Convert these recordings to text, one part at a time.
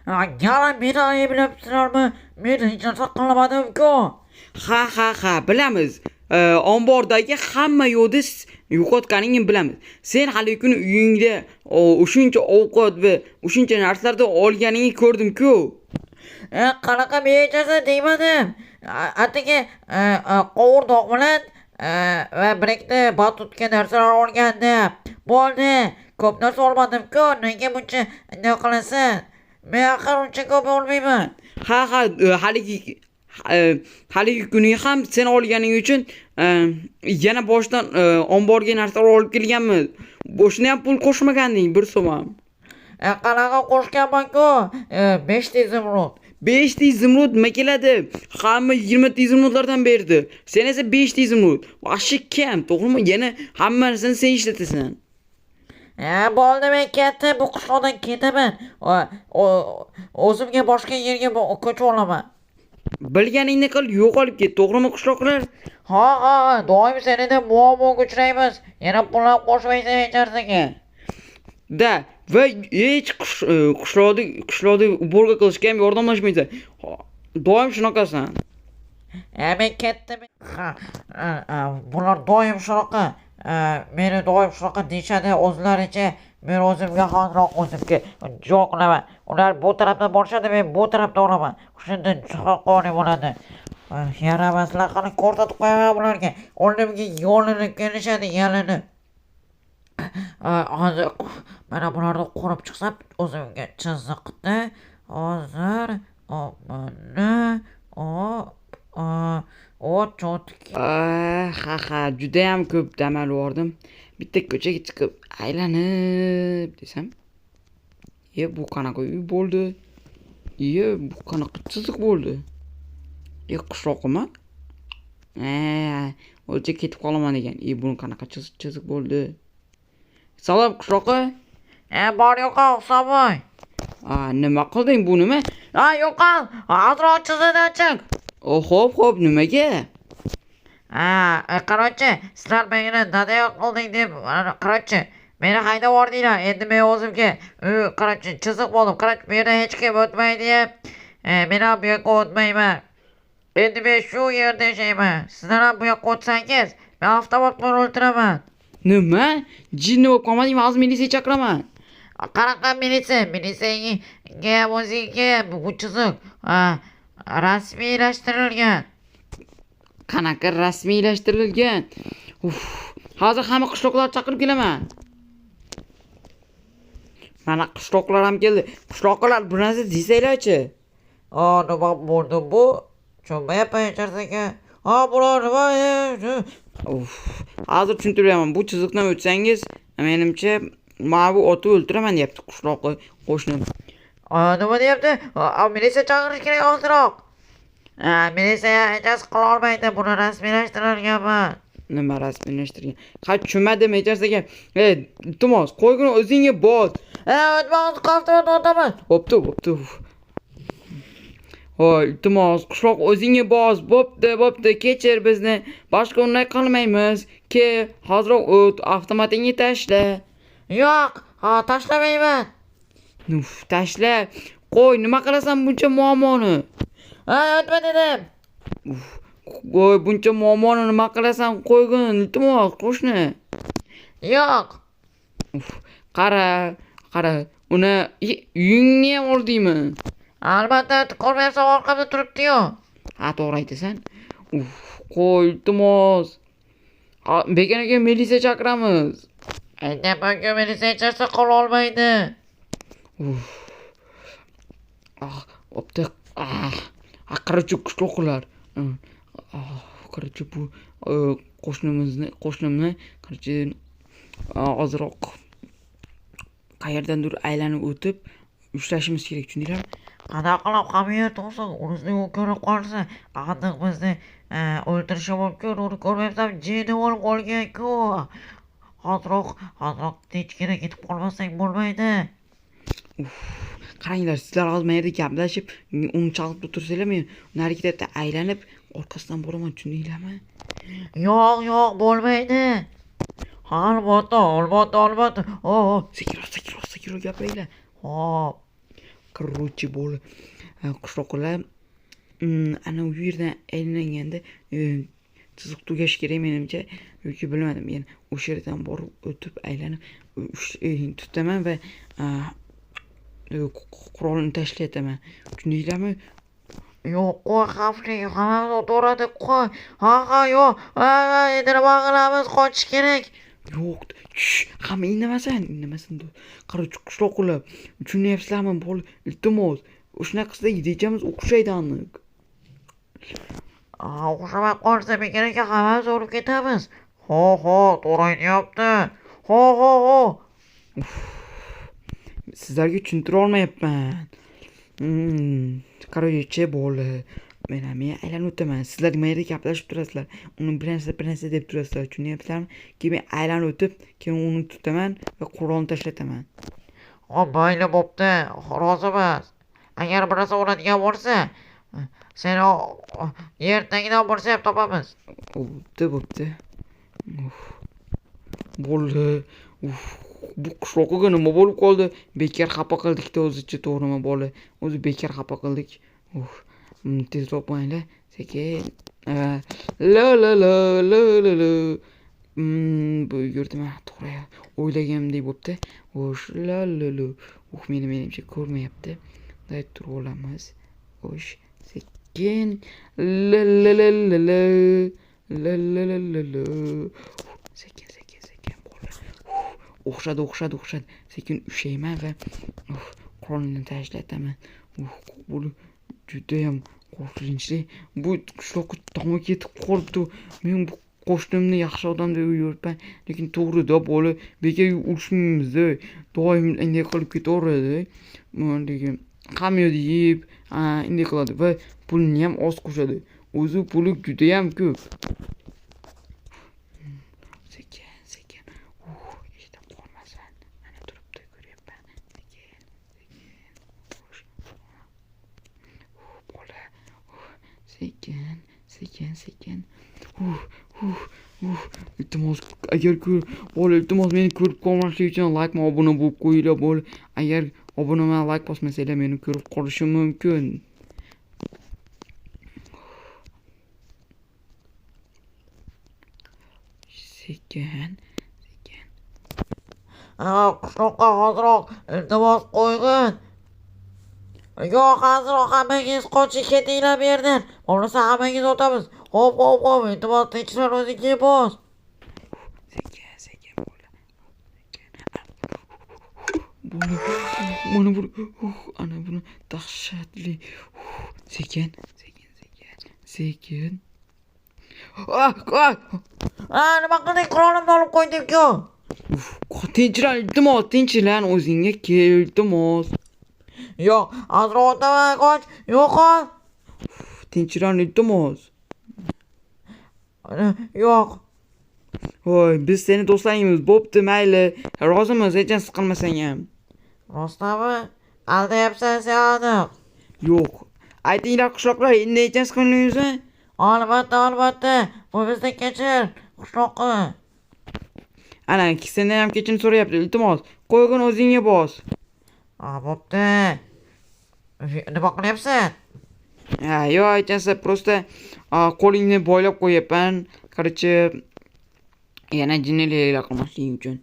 Yana meni ayblayapsizlarmi? Men hech narsa qilmadim-ku. Ha ha ha, bilamiz. Ombordagi hamma yo'lni yo'qotganingni bilamiz. Sen haligi kuni uyingda o'shuncha ovqat va o'shuncha narsalarni olganingni ko'rdim-ku. Qanaqa men hech narsa demadim. Atigi qovurdoq bilan va bir ikkita batutga narsalar olgandim. Bo'ldi. Ko'p narsa olmadim-ku. Nega buncha nima qilasan? Men axir uncha ko'p olmayman. Ha ha, haligi kuni ham sen olganing uchun yana boshdan omborga narsalar olib kelganmiz. Boshini ham pul qo'shmaganding bir so'm ham. Qanaqa qo'shganman-ku? 5 ta izumrud. 5 ta izumrud nima keladi? Hamma 20 ta izumrudlardan berdi. Sen esa 5 ta izumrud. Вообще kam, to'g'rimi? Yana hamma narsani sen ishlatasan. Bo'ldi, men ketdim, bu qishloqdan ketaman. O'zimga boshqa yerga ko'chib olaman. Bilganingni qil, yo'qolib ket, to'g'rimi, qishloqlar? Ha ha, doim senida muammoga uchraymiz. Yana pul ham qo'shmaysan hech narsaga. Da, va hech qishloqda уборка qilishga ham yordamlashmaysan. Doim shunaqasan. Men ketdim. Ha, bular doim shunaqa. Meni doim shunaqa deyishadi o'zlaricha. Men o'zimga hoziroq o'zimga joy qilaman. Ular bu tarafdan borishadi, men bu tarafda olaman. Shunda qo'ni bo'ladi. Yaramaslar qilib ko'rsatib qo'yaman bularga. Oldimga yo'linib kelishadi, yalinib. Hozir mana bularni qurib chiqsam o'zimga chiziqda hozir mana o чётки. Ha ha, judayam ko'p dam olib. Bitta ko'chaga chiqib aylanib desam. E, bu qanaqa uy bo'ldi? E, bu qanaqa chiziq bo'ldi? E, qishloqimi? O'lcha ketib qolaman degan. E, buni qanaqa chiziq chiziq bo'ldi? Salom, qishloqi. Bor yo'qol, Husanboy. A, nima qilding, bu nima? Ha, yo'qol, ozroq chiziqdan chiq. O, xo'p, xo'p, nimaga? Ha, короче, sizlar meni nadaya qilding deb, короче, meni haydab yubordinglar. Endi men o'zimga, короче, chiziq bo'ldim. Короче, bu yerdan hech kim o'tmaydi. Men ham bu yoqqa o'tmayman. Endi men shu yerda yashayman. Sizlar ham bu yoqqa o'tsangiz, men avtomat bilan o'ltiraman. Nima? Jinni bo'lib qolmadingmi? Hozir militsiya chaqiraman. Qanaqa militsiya? Militsiyaga ham o'ziga bu chiziq rasmiylashtirilgan. Qanaqa rasmiylashtirilgan? Uf, hozir hamma qishloqlarni chaqirib kelaman. Mana qishloqlar ham keldi. Qishloqlar, bir narsa desanglarchi. O, nima bo'ldi bu? Tushunmayapman hech narsaga. Ha, bular nima? Uf, hozir tushuntiraman. Bu chiziqdan o'tsangiz, menimcha, mana bu otni o'ltiraman deyapti qishloqi qo'shnim. Nima deyapti? Militsiya chaqirish kerak ozroq. Militsiya hech narsa qila olmaydi, buni rasmiylashtirilganman. Nima rasmiylashtirgan? Ha, tushunmadim hech narsaga. Ey, iltimos, qo'ygin o'zingga bos. O'tma, hozir avtomat otaman. Bo'pti, bo'pti. Voy, iltimos, qishloq o'zingga bos. Bo'pti, bo'pti, kechir bizni. Boshqa unday qilmaymiz. Ke, hoziroq o't, avtomatingni tashla. Yo'q, ha, tashlamayman. Uf, tashla. Qo'y, nima qilasan buncha muammoni? Ha, o'tma dedim. Uf, qo'y, buncha muammoni nima qilasan? Qo'ygin, iltimos, qo'shni. Yo'q. Uf, qara, qara, uni uyingni ham oldingmi? Albatta, ko'rmayapsan, orqamda turibdi-yu. Ha, to'g'ri aytasan. Uf, qo'y, iltimos. Ha, bekan aka, militsiya chaqiramiz. Aytyapman-ku, militsiya hech narsa qila olmaydi. Uf. Ah, bo'pti. Ah, короче, qishloqlar. Ah, короче, bu qo'shnimizni, qo'shnimni, короче, ozroq qayerdandir aylanib o'tib ushlashimiz kerak, tushundinglarmi? Qanaqa qilib hamma yer to'siq, unisini ko'rib qolsa, aniq bizni o'ldirishi mumkin. Uni ko'rmayapsan, jinni bo'lib qolgan-ku. Hozroq, hozroq tinchgina ketib qolmasak bo'lmaydi. Uf, qaranglar, sizlar hozir mana yerda gaplashib, uni chalib o'tirsanglar, men narigi tarafda aylanib orqasidan boraman, tushundinglarmi? Yo'q, yo'q, bo'lmaydi. Albatta, albatta, albatta. O, Sekinroq, sekinroq, sekinroq gapiringlar. Hop. Короче, bola, qishloqlar ana u yerdan aylanganda chiziq tugashi kerak menimcha, yoki bilmadim, yani o'sha yerdan borib o'tib aylanib tutaman va qurolni tashlataman. Tushundinglarmi? Yo'q, qo'y, xavfli, hammamiz o'taveradi, qo'y. Ha, ha, yo'q. Ha, ha, endi nima qilamiz? Qochish kerak. Yo'q, tush, hamma indamasin, indamasin. Короче, qishloqlar, tushunyapsizlarmi, bola? Iltimos, shunaqa qilsak rejamiz o'xshaydi aniq. O'xshamay qolsa bekor aka, hammamiz o'lib ketamiz. Ho, ho, to'g'ri aytyapti. Ho, ho, ho. Sizlarga tushuntira olmayapman. Короче, bola, men aylanib o'taman. Sizlar nima yerda gaplashib turasizlar. Uni bir narsa, bir narsa deb turasizlar. Tushunyapsizlarmi? Keyin men aylanib o'tib, keyin uni tutaman va qurolni tashlataman. Hop, mayli bo'pti, rozimiz. Agar bir narsa bo'ladigan bo'lsa, seni yer tagidan bo'lsa ham topamiz. Bo'pti, bo'pti. Uf. Bo'ldi. Uf. Bu qishloqqa nima bo'lib qoldi? Bekor xafa qildik-da o'zicha, to'g'rimi bola? O'zi bekor xafa qildik. Uf. Tezroq mayli. Sekin. La la la la la la. Bu yurdim, to'g'ri o'ylaganimdek bo'pti. Xo'sh, la la la. Uh, meni menimcha ko'rmayapti. Bunday turib olamiz. Xo'sh, sekin. La la la la la. La la la la la. Sekin, sekin, sekin bola. O'xshadi, o'xshadi, o'xshadi. Sekin ushlayman va qurolni tashlataman. Bu judayam qo'rqinchli. Bu qishloqqa tomi ketib qolibdi. Men bu qo'shnimni yaxshi odam deb yuribman, lekin to'g'ri-da bola, bekor urushmaymiz-da. Doim inday qilib ketaveradi. Lekin hamma yerda yeb, inday qiladi va pulni ham oz qo'shadi. O'zi puli judayam ko'p. Sekin, sekin. Eshitib qolmasin. Mana turibdi, ko'ryapman. Sekin, sekin. Xo'sh. Bola. Sekin, sekin, sekin. Iltimos, agar ko'r, bola, iltimos meni ko'rib qolmaslik uchun like va obuna bo'lib qo'yinglar, bola. Agar obuna va like bosmasanglar meni ko'rib qolishi mumkin. Sekin, sekin. Qishloqqa hoziroq iltimos qo'ygin. Yo'q, hoziroq hammangiz qochib ketinglar bu yerdan. Bo'lmasa hammangiz o'tamiz. Hop, hop, hop, iltimos tinchlan o'zingga bos. Sekin, sekin bola. Bola, mana bu, ana buni dahshatli. Sekin, sekin, sekin, sekin. Ah, ah! Nima qilding? Qurolimni olib qo'ydim-ku. Tinchlan, iltimos, tinchlan o'zingga kel, iltimos. Yo'q, hozir o'taman, qoch, yo'qol. Tinchlan, iltimos. Yo'q. Voy, biz seni do'stlaringmiz. Bo'pti, mayli. Rozimiz, hech narsa qilmasang ham. Rostmi? Aldayapsan sen aniq. Yo'q. Aytinglar qishloqlar, endi hech narsa qilmaymizmi? Albatta, albatta. Bu bizni kechir, qishloqqa. Ana, sendan ham kechirim so'rayapti, iltimos. Qo'ygin o'zingga bos. Ha, bo'pti. Nima qilyapsan? Ha, yo'q, hech narsa, просто qo'lingni boylab qo'yapman. Короче, yana jinnilik qilmasliging uchun.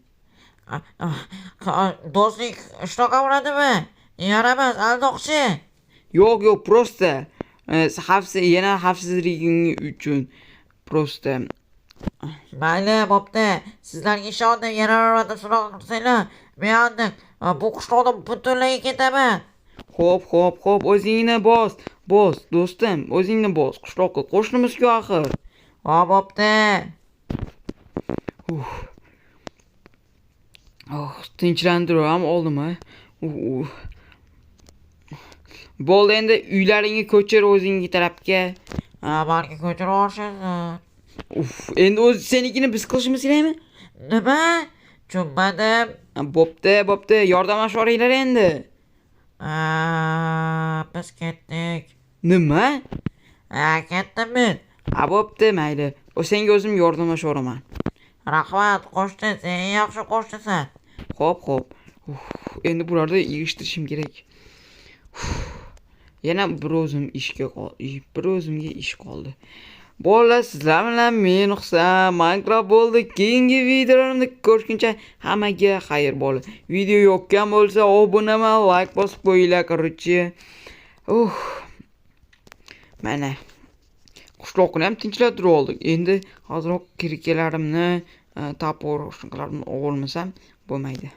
Do'stlik shunaqa bo'ladimi? Yaramas, aldoqchi. Yo'q, yo'q, просто xavfsiz, yana xavfsizliging uchun просто. Mayli, bo'pti. Sizlarga ishondim, yana bir marta shunaqa qilsanglar, men aniq bu qishloqdan butunlay ketaman. Xo'p, xo'p, xo'p, o'zingni bos, bos, do'stim, o'zingni bos. Qishloqqa qo'shnimiz-ku axir. Ha, bo'pti. Oh, tinchlantirib ham oldim, ha. Bo'ldi, endi uylaringga ko'chir o'zingni tarafga. Ha, balki ko'chirib olishadi. Uf, endi o'zi senikini biz qilishimiz kerakmi? Nima? Tushunmadim. Ha, bo'pti, bo'pti, yordamlashib yuboringlar endi. Biz ketdik. Nima? Ha, ketdim men. Ha, bo'pti, mayli. O senga o'zim yordamlashib yuboraman. Rahmat, qo'shni, sen yaxshi qo'shnisan. Xo'p, xo'p. Uf, endi bularni yig'ishtirishim kerak. Yana bir o'zim ishga bir o'zimga ish qoldi. Bolalar, sizlar bilan men Husan Minecraft bo'ldi. Keyingi videolarimda ko'rishguncha hammaga xayr bolalar. Video yoqqan bo'lsa, obuna, like bosib qo'yinglar, короче. Mana qishloqni ham tinchlantirib oldik. Endi hozirroq кирка larimni, топор, shunaqalarimni olmasam bo'lmaydi.